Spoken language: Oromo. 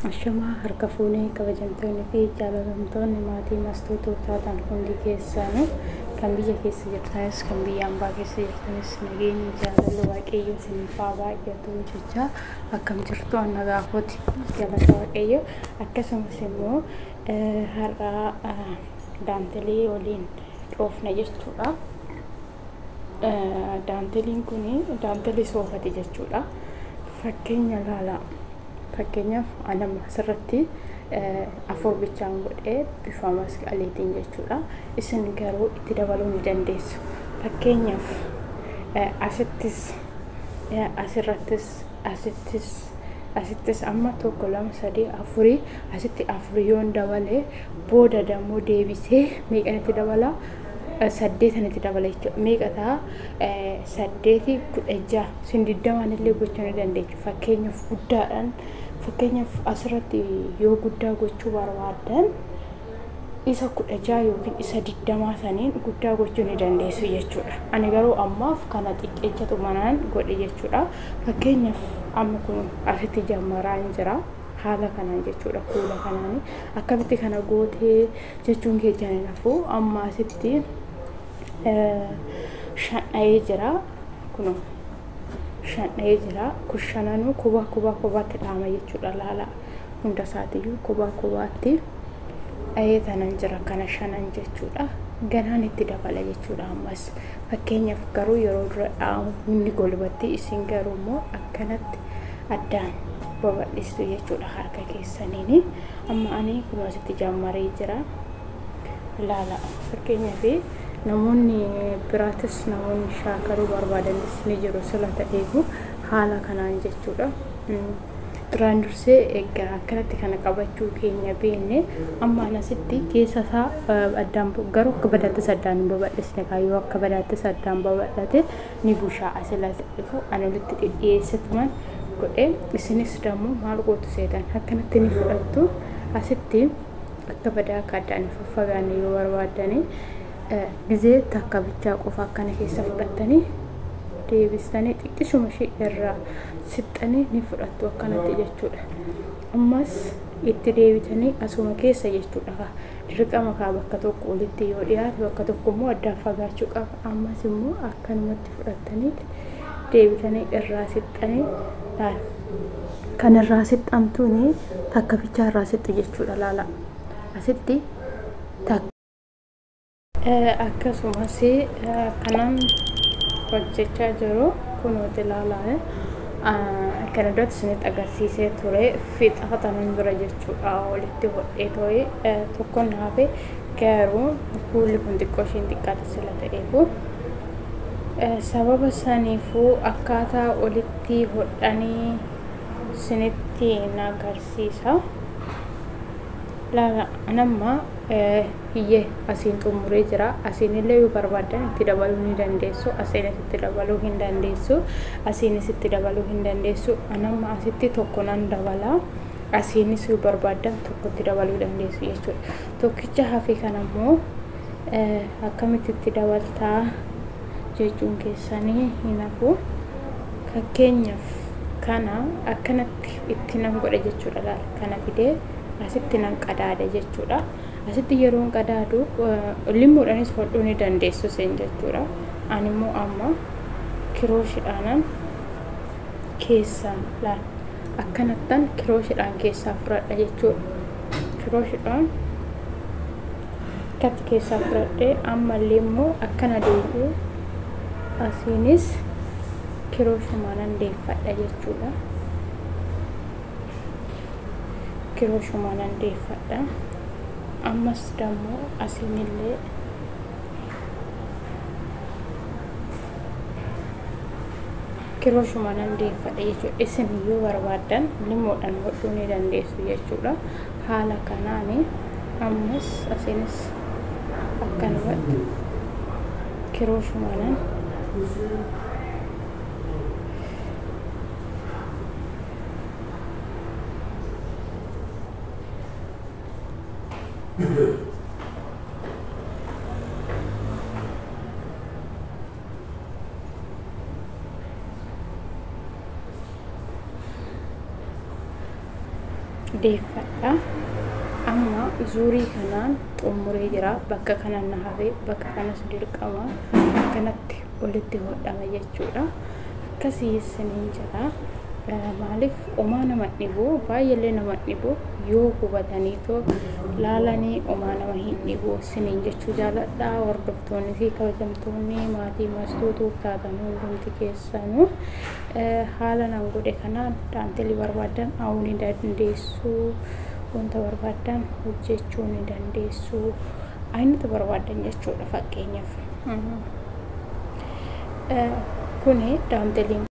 Ashamaa harka fuunee kabajamtoonni fi jaalatamtoonni maatii Mastuu taatan hundi keessanuu kan biyya keessa jirtanis kan biyya ambaa keessa jirtanis nageenyi jaalalli Waaqayyoo isiniif haa baay'atu jecha. Akkam jirtu? Nagaa kooti, galata Waaqayyo. Akkasumas immoo har'a daantelee waliin dhoofna jechuudha. Daanteliin kun daantelii soofati jechuudha. Fakkeenya ilaalaa. Fakkeenyaaf anama asirratti 4 bichaan godhee bifa masqaliitiin jechuudha. Isin garuu itti dabaluu ni dandeessu. Fakkeenyaaf asittis, asirrattis, asittis, asittis amma 1 2 3 4, asitti 4 yoon dabalee booda dammoo deebisee meeqan itti dabala? 8 itti dabala jechuudha. Meeqa ta'a? 8 16. Isin 20 illee gochuu ni dandeessu. Fakkeenyaaf guddaadhaan, fakkeenyaaf asirratti yoo guddaa gochuu barbaaddan isa 16 yookiin isa 20 saniin guddaa gochuu ni dandeessu jechuudha. Ani garuu ammaaf kana xiqqeechatu manaan godhe jechuudha. Fakkeenyaaf amma kun asitti jammaraa hin jira. Haala kanaan jechuudha, kuula kanaan akkamitti kana gootee jechuun keenya hin hafu. Amma asitti 5 dha'ee jira. Kun 5 dha'ee jira. Kun shananuu kubaa kubaa kubaatti dhahama jechuudha. Laala, hunda isaatiiyyuu kubaa kubaatti dha'ee tanan jira, kana shanan jechuudha. Ganaan itti dabala jechuudha ammas. Fakkeenyaaf garuu yeroo dura dhahamu inni golbatti, isin garuu immoo akkanatti addaan babal'istu jechuudha harka keessaniini. Amma ani kun asitti jammaree jira. Laala, fakkeenyaaf namoonni biraatis namoonni shaakaluu barbaadanis ni jiru sila ta'eefu haala kanaan jechuudha. Duraan dursee egaa akkanatti kana qabachuu keenya beekne, amma asitti keessa isaa addaan garuu akka badaattis addaan hin babal'isne. Kaayyoo akka badaattis addaan babal'ate ni bushaa'a sila ta'eefu ani walitti dhidhiyeessituman godhe. Isinis dammoo maal gootu seetan? Akkanatti ni fudhattu. Asitti akka badaa akka addaan hin faffagaanne yoo barbaaddanii gizee takka bichaa qofa akkana keessa fudhattanii deebistanii xiqqishuma ishee irraa sixxanii ni fudhattu akkanatti jechuudha. Ammas itti deebitanii asuma keessa jechuudha. Dirqama kaa bakka tokko olitti yoo dhiyaate bakka tokko immoo addaan fagaachuu qaba. Ammas immoo akkanumatti fudhattanii deebitanii irraa sixxanii laala. Kan irraa sixxamtuuni takka bichaa irraa sixxu jechuudha laala. Asitti takka. Akkasumas kanan hojjechaa jiru kunuuti ilaalaa. Kana duratti isinitti agarsiisee ture, fiixa tanan dura jechuudha. Walitti hodhee ture, tokkoon hafe. Garuu kuulli kun xiqqoo ishiin xiqqaate sila ta'eefu sababa saniifuu akkaataa walitti hodhanii isinitti agarsiisa. Laala, anamma hiyyee asiin xumuree jira. Asiin illee yoo barbaaddan itti dabaluu ni dandeessu. Asiinis itti dabaluu hin dandeessu. Asiinis itti dabaluu hin dandeessu. Anamma asitti tokko nan dabala. Asiinis yoo barbaaddan tokko itti dabaluu dandeessu jechuudha. Tokkicha hafe kanammoo akkamitti itti dabaltaa jechuun keessanii hin hafu. Fakkeenyaaf kana akkanatti itti nan godha jechuudha. Laala, kana fidee asitti nan qadaada jechuudha. Asitti yeroon qadaadu limmuudhaanis hodhuu ni dandeessu isin jechuudha. Ani immoo amma kirooshiidhaanan keessaa laala akkanattan kirooshiidhaan keessaa fudhadha jechuudha. Kirooshiidhaan akkatti keessaa fudhadhee ammallee immoo akkana deebi'ee asiinis kirooshumaan deeffadha jechuudha. Kirooshumaan deeffadha. Ammas dammoo asiinillee kirooshumaan deeffadha jechuudha. Isin yoo barbaaddan limmoodhaan hodhuu ni dandeessu jechuudha. Haala kanaani ammas asiinis akkanumatti kirooshumaan Deeffadha. Amma zuurii kanaan xumuree jira. Bakka kanan na hafe, bakka kanas dirqama akkanatti olitti hodhama jechuudha. Akkasii isiniin jedha. Maaliif omaa nama dhibu, baay'eellee nama dhibu, yoo hubataniitoo laalanii omaa nama hin dhibu isiniin jechuu jaaladha. Hordoftoonni fi kabajamtoonni maatii mastuutuuf taatan hundumti keessanuu haala nan godhe kanaan daantelii barbaadan dha'uu ni dandeessu. Wanta barbaadan hojjechuu ni dandeessu. Aynata barbaadan jechuudha fakkeenyaaf. Kuni daanteliin